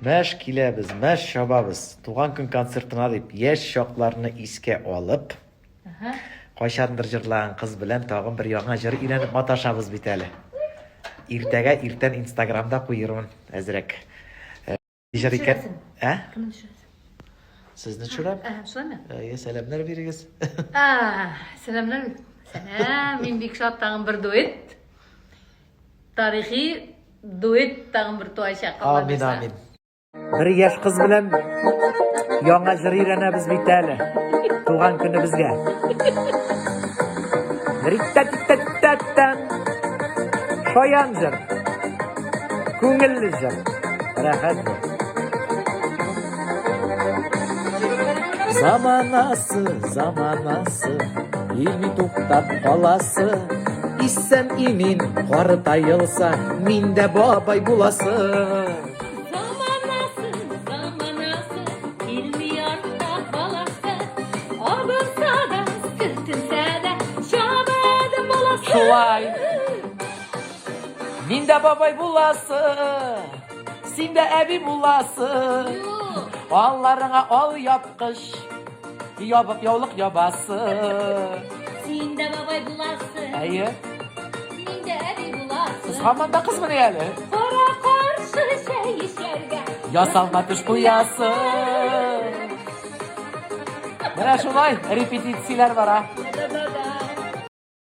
Мәш киләбез, мәш чабабыз. Туган көн концертына дип, яшь чакларны искә алып, кайчандыр җырлаган кыз белән тагын бер яңа җыр өйрәнеп маташабыз бит әле. Иртәгә иртән Инстаграмда куермын әзрәк. Э, җыр икән. Ә? Кемне төшерәсең? Сезне төшерәм. Ә, шулаймы? Әйе, сәламнәр бирегез. А, сәламнәр. Сәлам, мин бик шат тагын бер дуэт. Тарихи дуэт тагын бер туачак. Амин, амин. Бер яшь кыз белән яңа җыр өйрәнәбез бит әле. Туган көнебезгә. Риттә-титтә-титтә-тән. Шаян җыр. Күңелле җыр. Рәхәт җыр. Заманасы, заманасы, Илми туктап каласы. Исән имин картаелса, мин дә бабай буласы. Заманасы, заманасы, килми артта каласы. Абынса да, сөртенсә дә, чаба адым баласы. Шулай. Мин дә бабай буласы. Син дә әби буласы. Юк. Алларыңа ал япкыч. Ябык яулык ябасы. Син дә бабай буласы. Әйе. Мин дә әби буласы. Сез һаман да кызмыни әле? Кара каршы чәй эчәргә. Ясалма төш куясы. Менә шулай репетицияләр бара.